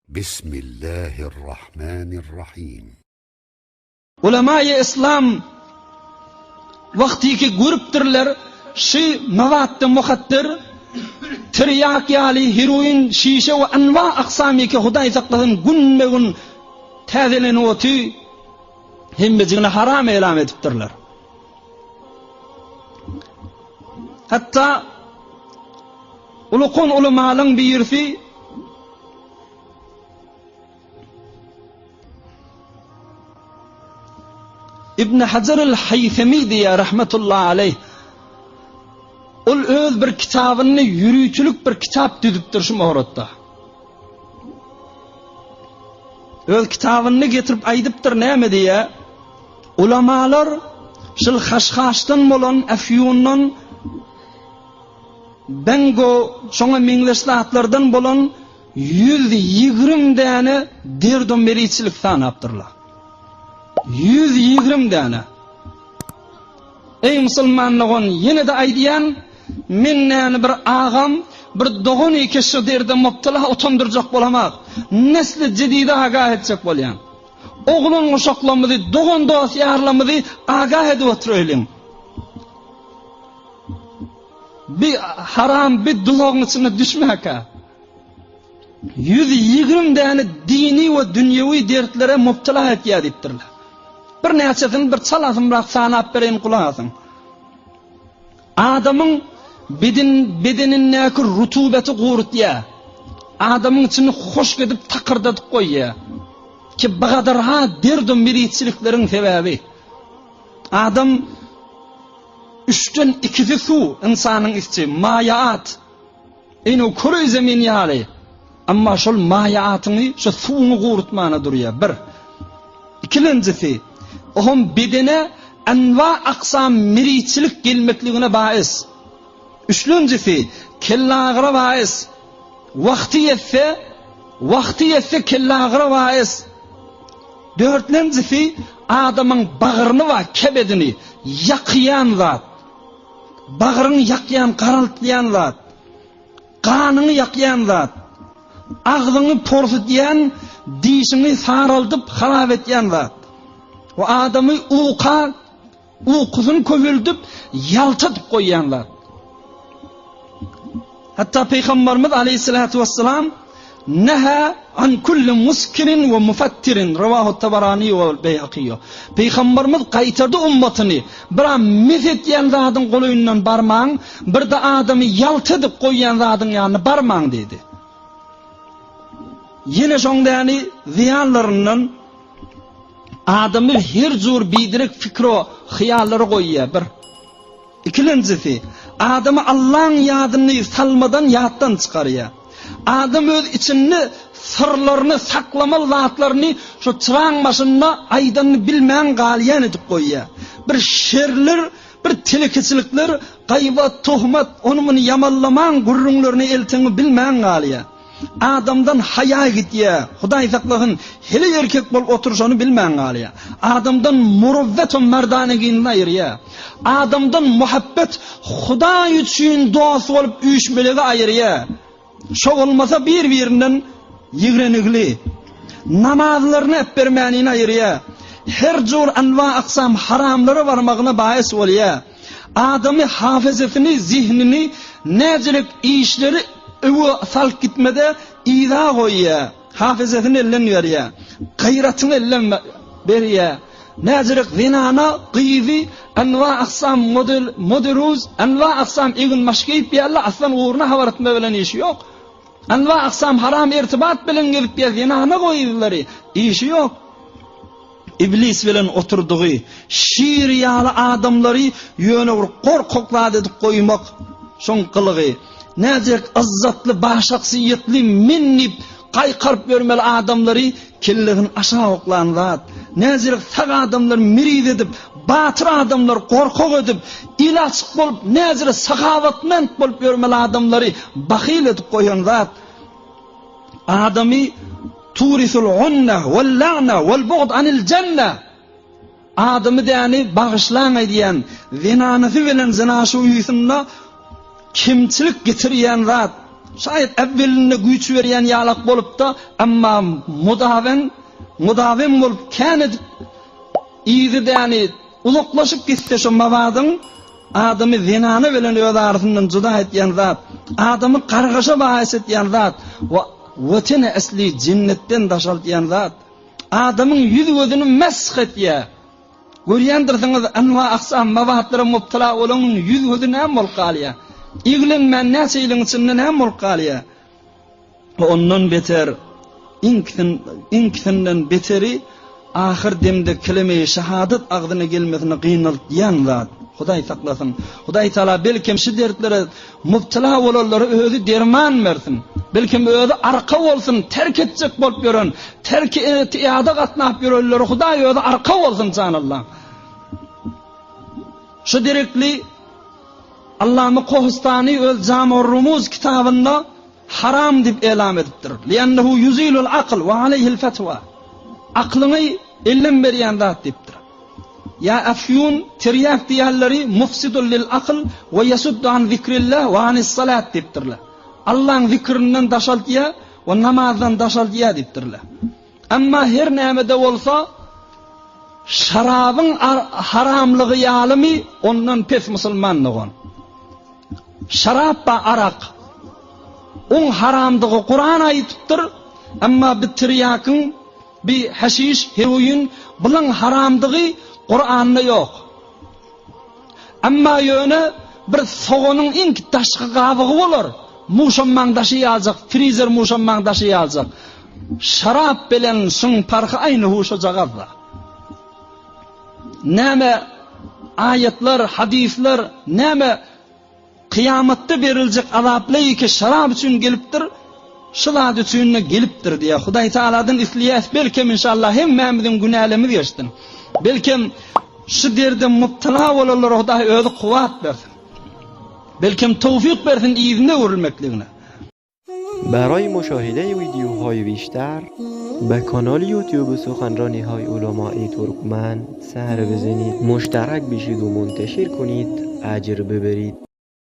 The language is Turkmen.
Bismillahirrahmanirrahim. Ulemaýy yslam wagtyky görüpdirler, şy mawatdy muhaddir, tirýak ýaly, heroin, şişe we anwa aksamyky Hudaý saklasyn günbe-gün täzelenip oty, hemmejigini haram elam edipdirler. Hatda ulukon ulamalyň birisi Ibn Hajar al-Haýsemi diýýär rahmetullahi aleýh. Ol öz bir kitabynda ýörütülik bir kitap düzüpdir şu moratda. Öz kitabynda getirip aýdypdyr näme diýýär? Ulamalar şul haşhaşdan bolan afýundan bengo şoňa meňzeş zatlardan bolan 120 däne derdo meriçilik sanapdyrlar. 120 däne. Eý musulman dogan ýene-de aýdýan men näni bir agam bir dogan eke şu derde mubtala utandyrjak bolamak. Nesli jedide agah etjek bolýan. Oglan uşaklarymyzy dogan dost ýarlarymyzy agah edip oturaýlyň. Bi haram bi duzagyň içine düşmäkä. 120 däne dini we dünýewi dertlere mubtala etýär diýipdirler. Bir näçesini bir çalasymrak sanap bereýin gulak asyň. Adamyň beden bedenindäki rutubeti gurutýar. Adamyň içini hoşk edip takyrdadyp goýýar. Ki bagadarha derdu meritçilikleriň sebäbi. Adam üçden ikisi suw ynsanyň içi, maýaat. Ine küre zemin ýaly. Emma şol maýatyňy, şo suwuňy gurutmana durýar, bir. Ikilenjisi, ohm bedene enwa aksam miriçilik gelmekligine baýys. Üçlenjisi, kellagyra baýys. Wagty ýetse, wagty ýetse kellagyra baýys. Dörtlenjisi, adamyň bagryny we kebedini ýakýan zat. Bagryňy ýakýan, garaltýan zat. Ganyňy ýakýan zat. Agzyňy porsutýan, dişiňi saraldyp harap etýän zat. We adamy uka, ukusyny köpeldip, ýaltadyp goýýan zat. Hatda Pygamberimiz aleyhissalatu vesselam Neha an kulli muskirin we mufattirin Rawahu Tabarani we Beýhakiýo. Pygamberimiz gaýtardy ummatyny, bir-ä mes etýän zadyň golaýyndan barmaň, bir-de adamy ýalta edip goýýan zadyň ýanyna barmaň diýdi. Ýene şoň däni zyýanlaryndan adamy her jür biderek fikro hyýallara goýýar bir. Ikilenjisi, adamy Allaň ýadyny salmadan ýatdan çykarýar. Adam öz içinde syrlaryny, saklamaly zatlaryny şo çyraň başynda aýdanyny bilmän galýan edip goýýar. Bir şerler, bir telekeçilikler, gaýbat, tohmat, ony-muny ýamanlamaň gürrüňlerini elteňi bilmän galýar. Adamdan haýa gidýär. Hudaý saklasyn, heleý erkek bolup oturyşyny bilmän galýar. Adamdan muruvvet we merdanegini aýyrýar. Adamdan muhabbet, Hudaý üçin dost bolup üýşmelegi aýyrýar. Şo bolmasa bir-birinden ýigrenigli. Namazlaryny äpbermänini aýyrýar. Her jür anwa-aksam haramlara barmagyna baýys bolýar. Adamy hafezesini, zihnini näcelik işleri öwe salyp gitmede yza goýýar, hafezesini elden berýär, gaýratyny elden berýär. Näcelik zenana, gyzy anwa-aksam model, moderuz, anwa-aksam egin-baş geýip ýärler, aslan ugruna habar etme bilen işi ýok. Anwa-aksam haram irtibat bilen gezip ýär zenana gyzlary, işi ýok. Iblis bilen oturdygy, şir ýaly adamlary ýöne bir gorkak zat edip goýmak şoň gylygy. Näjek yzzatly, başaksyýetli, men diýip gaýkaryp ýörmeli adamlary kellesini aşak oklan zat. Näjek sag adamlary miriz edip, batyr adamlary gorkak edip, eli açyk bolup, näjek sahawatment bolup ýörmeli adamlary bahyl edip goýan zat. Adamy turisul unna wal la'na wal bu'd anil janna. Adamy däni bagyşlaň aýdýan zenanysy bilen zynaşy uýusynda kemçilik getirýän zat. Şaýat äwwelinde güýç berýän ýalak bolupda, emma mudawen, mudawem bolup kän edip yzy däni uzaklaşyp gitse şo mawadyň adamy zenana bilen öz arasyndan juda etýän zat, adamy gargaşa baýys etýän zat we weteni esli jennetden daşaltýan zat. Adamyň ýüz-gözüni mesh etýär. Görýändirsiňiz, anwa-aksam mabatlara mubtala bolanyň ýüz-gözi näme bolup galýar? Eglenmän näçe ýylyň içinde näme bolup galýar? Ondan beter, iňkisinden beteri ahyr demde keleme-i şahadat agzyna gelmesine gynaltýan zat. Hudaý saklasyn. Hudaý Taala belkem şu dertlere mubtala bolanlara özi derman bersin. Belkem özi arka bolsun, terk etjek bolup ýören, terki ýada gatnap ýörenlere Hudaý özi arka bolsun jan Allah. Şu derekli Allama Kohustani öz Jamur Rumuz kitabynda haram diýip elam edipdir. Liannehu yuzilul akl we aleyhil fetwa. Aklyňy elden berýän zat diýipdir. Ýa afýun, tirýak diýenleri mufsidun lil akl we ýesuddu an zikrillah we anis salat diýipdirler. Allaň zikrinden daşaltýar we namazdan daşaltýar diýipdirler. Emma her näme-de bolsa şarabyň haramlygy ýalymy ondan pes musulman dogan. Şarap ba arak. Oň haramdygy Kuran aýytypdyr, emma bi tirýakyň Bi haşiş, heroin bulaň haramdygy Kuranda ýok. Emma ýöne bir soganyň iň daşky gabygy bolar, muşammaň daşy ýaljak, frizer muşammaň daşy ýaljak. Şarap bilen şuň parhy aýny huşajagazda. Näme aýatlar, hadyslar, näme Kyýamatda beriljek azapleýki şarap üçin gelipdir, şu zat üçin-de gelipdir diýýär. Hudaý Tagaladan isleýäs, belkem inşallah hemmämiziň günälerimiz geçsin. Belkem şu derde mubtala bolanlara Hudaý özi kuwwat bersin. Belkem towfyk bersin yzyna öwrülmekligine. برای مشاهده ویدیوهای بیشتر به کانال یوتیوب سخنرانی های علمای ترکمن سر بزنید مشترک بشید و منتشر کنید اجر ببرید.